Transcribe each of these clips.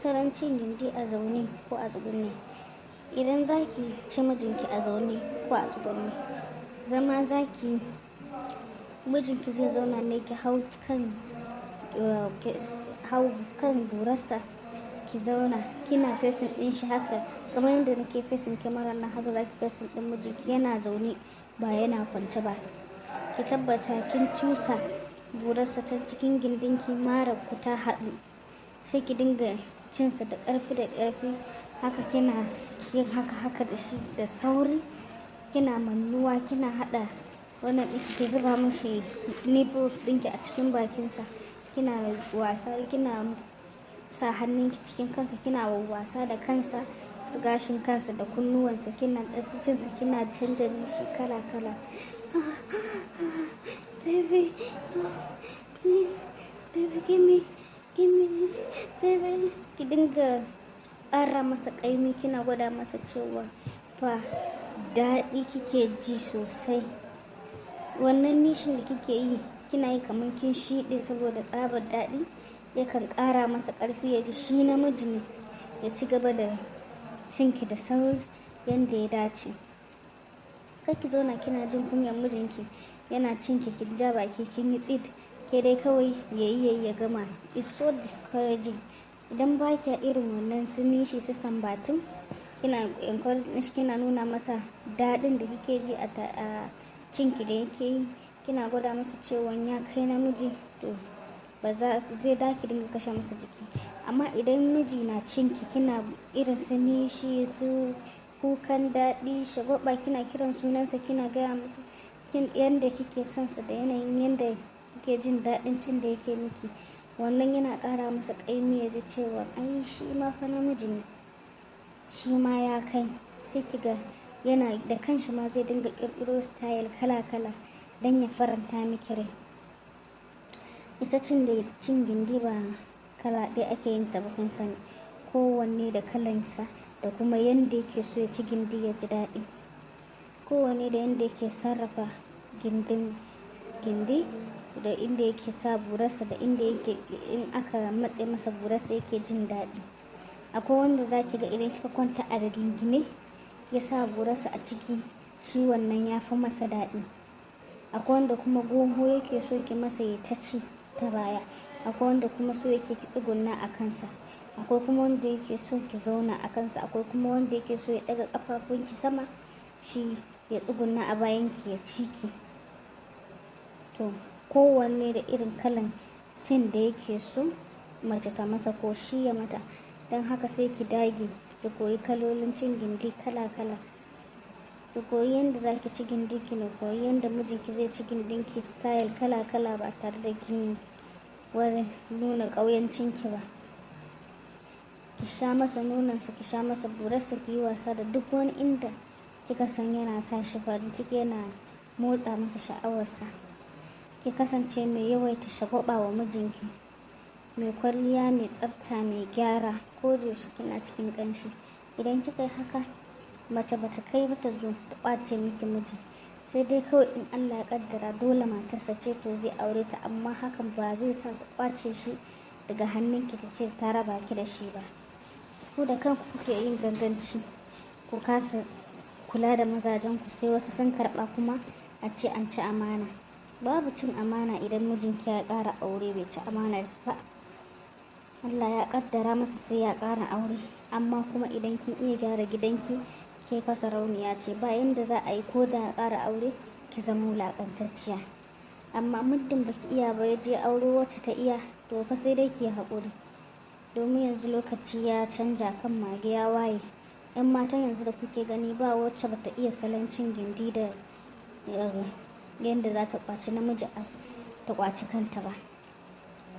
Salon cin gindi a zaune ko a tsugunne. Idan za ki ci mijinki a zaune ko a tsugunne, zama za ki, mijinki zai zauna ne, ki hau kan burarsa, ki zauna kina facing ɗin shi haka, kamar yadda nake facing kyamarar nan, haka za ki facing ɗin mijinki yana zaune, ba yana kwance ba. Ki tabbata kin cusa burarsa ta cikin gindinki, marar ku ta haɗu. Sai ki dinga cinsa da ƙarfi da ƙarfi haka, kina yin haka haka da shi da sauri, kina mannuwa, kina haɗa wannan ɗinki, ki zuba mashi nipples ɗinki a cikin bakinsa, kina wasa, kina sa hannunki cikin kansa, kina wasa da kansa, su gashin kansa da kunnuwansa, kina cinsa, kina canja nishi kala kala. "Baby, please, baby, give me this, baby." Ki dinga ƙara masa ƙaimi, kina gwada masa cewa fa daɗi kike ji sosai. Wannan nishin da kike yi, kina yi kamar kin shiɗe saboda tsabar daɗi, yakan ƙara masa ƙarfi, ya ji shi namiji ne, ya ci gaba da cinki da sauri yanda ya dace. Kar ki zauna kina jin kunyar mijinki yana cinki, kin ja baki kin yi tsit, ke dai kawai yayi yayi ya gama. It's so discouraging. Idan ba kya irin wannan su nishi, su sambatun, kina encourage shi, kina nuna masa daɗin da kike ji a cinki da yake yi, kina gwada masa cewa ya kai namiji, to ba za zai da ki dinga kashe masa jiki. Amma idan miji na cinki, kina irin su nishi, su kukan daɗi, shagwaɓa, kina kiran sunansa, kina gaya masa yanda kike son sa da yanayin yanda kike jin daɗin cin da yake miki, wannan yana ƙara masa ƙaimi, ya ji cewa ai shi ma fa namiji ne, shi ma ya kai. Sai ki ga yana da kanshi ma zai dinga ƙirƙiro style kala kala don ya faranta miki rai. Ita cin gindi ba kala ɗaya ake yin ta ba, kun sani. Kowanne da kalansa da kuma yanda yake so ya ci gindi ya ji daɗi. Kowanne da yanda yake sarrafa gindin gindi, da inda yake sa burarsa, da inda yake in aka matse masa burarsa yake jin daɗi. Akwai wanda za ki ga idan kika kwanta a rigingine, ya sa burarsa a ciki, shi wannan ya fi masa daɗi. Akwai wanda kuma goho yake so ki masa, ya ta ci ta baya. Akwai wanda kuma so yake ki tsuguna a kansa. Akwai kuma wanda yake so ki zauna a kansa. Akwai kuma wanda yake so ya ɗaga ƙafafunki sama, shi ya tsuguna a bayanki ya ci ki. To, kowanne da irin kalan cin da yake so mace ta masa ko shi ya mata. Don haka sai ki dage ki koyi kalolin cin gindi kala kala. Ki koyi yanda za ki ci gindi, ki koyi yanda mijinki zai ci gindinki style kala kala, ba tare da kin wani nuna ƙauyancinki ba. Ki sha masa nononsa, ki sha masa burarsa, ki yi wasa da duk wani inda kika san yana sa shi farin ciki, yana motsa masa sha'awarsa. Ki kasance mai yawaita shagwaɓa wa mijinki, mai kwalliya, mai tsafta, mai gyara, ko da yaushe kina cikin ƙanshi. Idan kika yi haka, mace ba ta kai ba ta zo ta ƙwace miki miji. Sai dai kawai in Allah ya ƙaddara dole matarsa ce, to zai aure ta, amma hakan ba zai sa ta ƙwace shi daga hannunki, ta ce ta raba ki da shi ba. Ku da kanku kuke yin ganganci, ku kasa kula da mazajenku, sai wasu sun karɓa kuma a ce an ci amana. Babu cin amana. Idan mijinki ya ƙara aure, bai ci amanar ba. Allah ya ƙaddara masa sai ya ƙara aure. Amma kuma idan kin iya gyara gidanki, ke fa sarauniya ce, ba yanda za a yi ko da ya ƙara aure ki zama wulaƙantacciya. Amma muddin baki iya ba, ya je auro wacce ta iya, to fa sai dai ki yi haƙuri. Domin yanzu lokaci ya canja, kan mage ya waye. 'Yan matan yanzu da kuke gani, ba wacce bata iya salon cin gindi da yanda za ta ƙwaci namiji, ta ƙwaci kanta ba.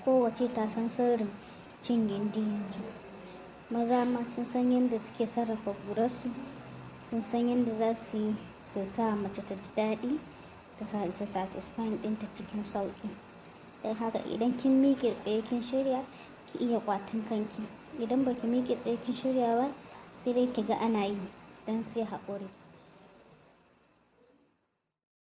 Kowacce ta san sirrin cin gindi yanzu. Maza ma sun san yadda suke sarrafa burarsu, sun san yadda za su yi su sa mace ta ji daɗi, ta su satisfying ɗinta cikin sauƙi. Don haka idan kin miƙe tsaye kin shirya, ki iya ƙwatan kanki. Idan baki miƙe tsaye kin shirya ba, sai dai ki ga ana yi, don sai haƙuri.